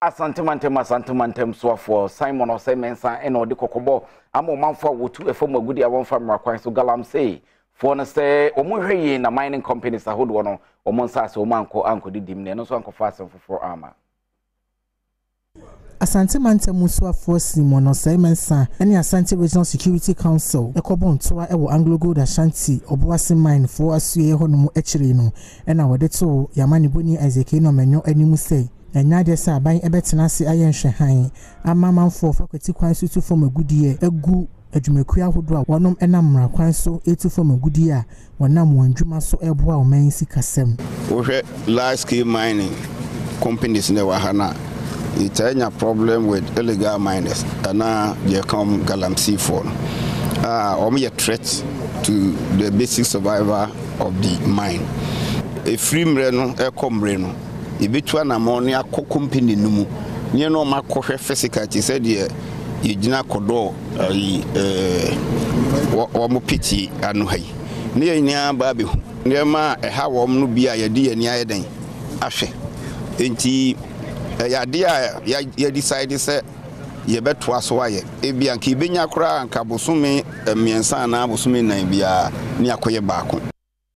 Asante Mantam Asante Mantam soafoɔ Simon Osei Mensah na ɔde kɔkɔbɔ ama ɔmanfoɔ a wɔtu fam agudeɛ a wɔmfa mmara kwan so galamsey foɔ no sɛ wɔn nhwɛ yie na mining companies ahodoɔ no wɔn nsaase wɔn ankɔ ankɔdidim na ɛno nso ankɔfa asɛm foforɔ ama. Asante Mantam mu soafoɔ Simon Osei Mensah ne Asante Regional Security Council kɔbɔ ntoa wɔ AngloGold Ashanti Obuasi Mine foɔ asoɛeɛ hɔ nom akyire no na wɔde too yɛn amanebɔni Isaac Enoh Menyo anim sɛ ɛnyɛ adeɛ sɛ aban bɛtena ase ayɛ nhwɛhan ama amanfoɔ fa kwati kwan so tu fam agudeɛ agu adwumakuo ahodoɔ a wɔnom nam mmara kwan so retu fam agudeɛ a wɔnam wɔn adwuma so reboa ɔman sikasɛm. Wohwɛ large scale mining companies no ɛwɔ ha no a, yɛtaa nya problem with illegal miners anaa deɛ ɛka wɔn galamsey foɔ no a wɔn yɛ threat to the basic survival of the mine. Ɛfiri mmerɛ no ɛkɔ mmerɛ no, yɛbɛtu anamɔn ne akɔ company no mu ne yɛne wɔn akɔhwɛ physical te sɛ deɛ yɛgyina kɔdɔɔ ayi ɛɛ wɔn piti ano ha yi ne yɛn nyinaa ba abɛhu nneɛma a ɛha wɔn no bi a yɛde yɛn ani ayɛ dɛn ahwɛ nti ɛyɛ adeɛ a yɛ decide sɛ yɛbɛtoa so ayɛ ebi anka yɛbɛnya koraa anka bosome mmiɛnsa anaa bosome nnan biara ne akɔyɛ baako.